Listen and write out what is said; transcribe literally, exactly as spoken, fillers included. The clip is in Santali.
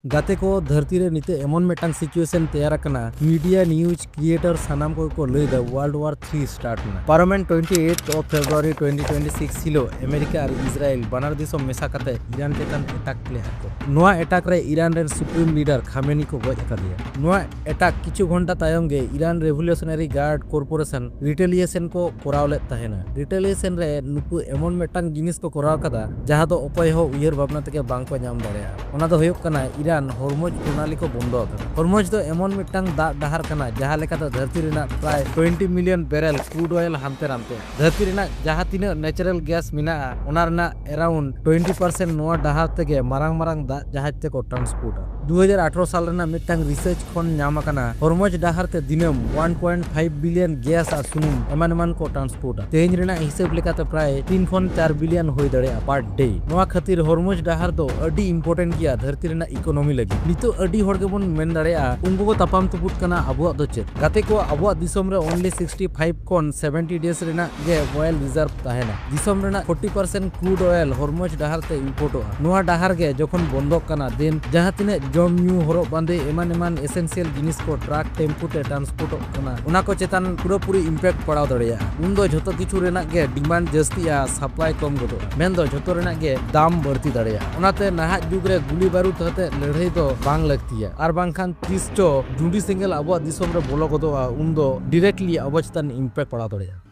ᱜᱟᱛᱮ ᱠᱚ, ᱫᱷᱟᱹᱨᱛᱤ ᱨᱮ ᱱᱤᱛᱚᱜ ᱮᱢᱚᱱ ᱢᱤᱫᱴᱟᱝ situation ᱛᱮᱭᱟᱨ ᱟᱠᱟᱱᱟ, media, news creator ᱥᱟᱱᱟᱢ ᱠᱚᱜᱮ ᱠᱚ ᱞᱟᱹᱭ ᱮᱫᱟ World War Three start ᱮᱱᱟ᱾ ᱯᱟᱨᱚᱢᱮᱱ twenty eighth of February twenty twenty six ᱦᱤᱞᱳᱜ ᱟᱢᱮᱨᱤᱠᱟ ᱟᱨ ᱤᱥᱨᱟᱭᱮᱞ ᱵᱟᱱᱟᱨ ᱫᱤᱥᱚᱢ ᱢᱮᱥᱟ ᱠᱟᱛᱮ ᱤᱨᱟᱱ ᱪᱮᱛᱟᱱ attack ᱞᱮᱫᱟ ᱠᱚ᱾ ᱱᱚᱣᱟ attack ᱨᱮ ᱤᱨᱟᱱ ᱨᱮᱱ supreme leader ᱠᱷᱟᱢᱮᱱᱤ ᱠᱚ ᱜᱚᱡ ᱟᱠᱟᱫᱮᱭᱟ᱾ ᱱᱚᱣᱟ attack ᱠᱤᱪᱷᱩ ᱜᱷᱚᱱᱴᱟ ᱛᱟᱭᱚᱢ ᱜᱮ ᱤᱨᱟᱱ Revolutionary Guard Corporation retaliation ᱠᱚ ᱠᱚᱨᱟᱣ ᱞᱮᱫ ᱛᱟᱦᱮᱱᱟ᱾ Retaliation ᱨᱮ ᱱᱩᱠᱩ ᱮᱢᱚᱱ ᱢᱤᱫᱴᱟᱝ ᱡᱤᱱᱤᱥ ᱠᱚ ᱠᱚᱨᱟᱣ ᱠᱟᱫᱟ, ᱡᱟᱦᱟᱸ ᱫᱚ ᱚᱠᱚᱭ ᱦᱚᱸ ᱩᱭᱦᱟᱹᱨ ᱵᱷᱟᱵᱽᱱᱟ ᱛᱮᱜᱮ ᱵᱟᱝ ᱠᱚ ᱧᱟᱢ ᱫᱟᱲᱮᱭᱟᱜᱼᱟ᱾ ᱚᱱᱟ ᱫᱚ ᱦᱩᱭᱩᱜ ᱠᱟᱱᱟ ᱤᱨᱟᱱ ᱦᱚᱨᱢᱩᱡᱽ ᱯᱨᱚᱱᱟᱞᱤ ᱠᱚ ᱵᱚᱱᱫᱚ ᱟᱠᱟᱫᱟ᱾ ᱦᱚᱨᱢᱩᱡᱽ ᱫᱚ ᱮᱢᱚᱱ ᱢᱤᱫᱴᱟᱝ ᱫᱟᱜ ᱰᱟᱦᱟᱨ ᱠᱟᱱᱟ, ᱡᱟᱦᱟᱸ ᱞᱮᱠᱟᱛᱮ ᱫᱷᱟᱹᱨᱛᱤ ᱨᱮᱱᱟᱜ ᱯᱨᱟᱭ twenty million barrel crude oil ᱦᱟᱱᱛᱮ ᱱᱟᱱᱛᱮ᱾ ᱫᱷᱟᱹᱨᱛᱤ ᱨᱮᱱᱟᱜ ᱡᱟᱦᱟᱸ ᱛᱤᱱᱟᱹᱜ natural gas ᱢᱮᱱᱟᱜᱼᱟ, ᱚᱱᱟ ᱨᱮᱱᱟᱜ around twenty percent ᱱᱚᱣᱟ ᱰᱟᱦᱟᱨ ᱛᱮᱜᱮ ᱢᱟᱨᱟᱝ ᱢᱟᱨᱟᱝ ᱫᱟᱜ ᱡᱟᱦᱟᱡᱽ ᱛᱮᱠᱚ transportᱟ᱾ ᱫᱩ ᱦᱟᱡᱟᱨ ᱟᱴᱷᱨᱚ ᱥᱟᱞ ᱨᱮᱱᱟᱜ ᱢᱤᱫᱴᱟᱝ research ᱠᱷᱚᱱ ᱧᱟᱢ ᱟᱠᱟᱱᱟ, ᱦᱚᱨᱢᱩᱡᱽ ᱰᱟᱦᱟᱨ ᱛᱮ ᱫᱤᱱᱟᱹᱢ one point five billion gas ᱟᱨ ᱥᱩᱱᱩᱢ ᱮᱢᱟᱱ ᱮᱢᱟᱱ ᱠᱚ transportᱟ᱾ ᱛᱮᱦᱮᱧ ᱨᱮᱱᱟᱜ ᱦᱤᱥᱟᱹᱵ ᱞᱮᱠᱟᱛᱮ ᱯᱨᱟᱭ ᱛᱤᱱ ᱠᱷᱚᱱ ᱪᱟᱨ billion ᱦᱩᱭ ᱫᱟᱲᱮᱭᱟᱜᱼᱟ per day᱾ ᱱᱚᱣᱟ ᱠᱷᱟᱹᱛᱤᱨ ᱦᱚᱨᱢᱩᱡᱽ ᱰᱟᱦᱟᱨ ᱫᱚ ᱟᱹᱰᱤ important ᱜᱮᱭᱟ ᱫᱷᱟᱹᱨᱛᱤ ᱨᱮᱱᱟᱜ economy ᱞᱟᱹᱜᱤᱫ᱾ ᱱᱤᱛᱚᱜ ᱟᱹᱰᱤ ᱦᱚᱲ ᱜᱮᱵᱚᱱ ᱢᱮᱱ ᱫᱟᱲᱮᱭᱟᱜᱼᱟ, ᱩᱱᱠᱩ ᱠᱚ ᱛᱟᱯᱟᱢ ᱛᱩᱯᱩᱫ ᱠᱟᱱᱟ, ᱟᱵᱚᱣᱟᱜ ᱫᱚ ᱪᱮᱫ? ᱜᱟᱛᱮ ᱠᱚ, ᱟᱵᱚᱣᱟᱜ ᱫᱤᱥᱚᱢ ᱨᱮ only sixty five ᱠᱷᱚᱱ seventy days ᱨᱮᱱᱟᱜ ᱜᱮ oil reserve ᱛᱟᱦᱮᱱᱟ᱾ ᱫᱤᱥᱚᱢ ᱨᱮᱱᱟᱜ forty percent crude oil ᱦᱚᱨᱢᱩᱡᱽ ᱰᱟᱦᱟᱨ ᱛᱮ importᱚᱜᱼᱟ᱾ ᱱᱚᱣᱟ ᱰᱟᱦᱟᱨ ᱜᱮ ᱡᱚᱠᱷᱚᱱ ᱵᱚᱱᱫᱚᱜ ᱠᱟᱱᱟ, then ᱡᱟᱦᱟᱸ ᱛᱤᱱᱟᱹᱜ ᱡᱚᱢ ᱧᱩ, ᱦᱚᱨᱚᱜ ᱵᱟᱸᱫᱮ, ᱮᱢᱟᱱ ᱮᱢᱟᱱ essential ᱡᱤᱱᱤᱥ ᱠᱚ truck, tempo ᱛᱮ transportᱚᱜ ᱠᱟᱱᱟ, ᱚᱱᱟ ᱠᱚ ᱪᱮᱛᱟᱱ ᱯᱩᱨᱟᱹᱯᱩᱨᱤ impact ᱯᱟᱲᱟᱣ ᱫᱟᱲᱮᱭᱟᱜᱼᱟ᱾ ᱩᱱᱫᱚ ᱡᱷᱚᱛᱚ ᱠᱤᱪᱷᱩ ᱨᱮᱱᱟᱜ ᱜᱮ demand ᱡᱟᱹᱥᱛᱤᱜᱼᱟ, supply ᱠᱚᱢ ᱜᱚᱫᱚᱜᱼᱟ, ᱢᱮᱱᱫᱚ ᱡᱷᱚᱛᱚ ᱨᱮᱱᱟᱜ ᱜᱮ ᱫᱟᱢ ᱵᱟᱹᱲᱛᱤ ᱫᱟᱲᱮᱭᱟᱜᱼᱟ᱾ ᱚᱱᱟᱛᱮ ᱱᱟᱦᱟᱜ ᱡᱩᱜᱽ ᱨᱮ ᱜᱩᱞᱤ ᱵᱟᱹᱨᱩᱫ ᱟᱛᱮ ᱞᱟᱹᱲᱦᱟᱹᱭ ᱫᱚ ᱵᱟᱝ ᱞᱟᱹᱠᱛᱤᱭᱟ, ᱟᱨ ᱵᱟᱝᱠᱷᱟᱱ ᱛᱤᱥ ᱪᱚ ᱡᱩᱸᱰᱤ ᱥᱮᱸᱜᱮᱞ ᱟᱵᱚᱣᱟᱜ ᱫᱤᱥᱚᱢ ᱨᱮ ᱵᱚᱞᱚ ᱜᱚᱫᱚᱜᱼᱟ, ᱩᱱᱫᱚ directly ᱟᱵᱚ ᱪᱮᱛᱟᱱ impact ᱯᱟᱲᱟᱣ ᱫᱟᱲᱮᱭᱟᱜᱼᱟ᱾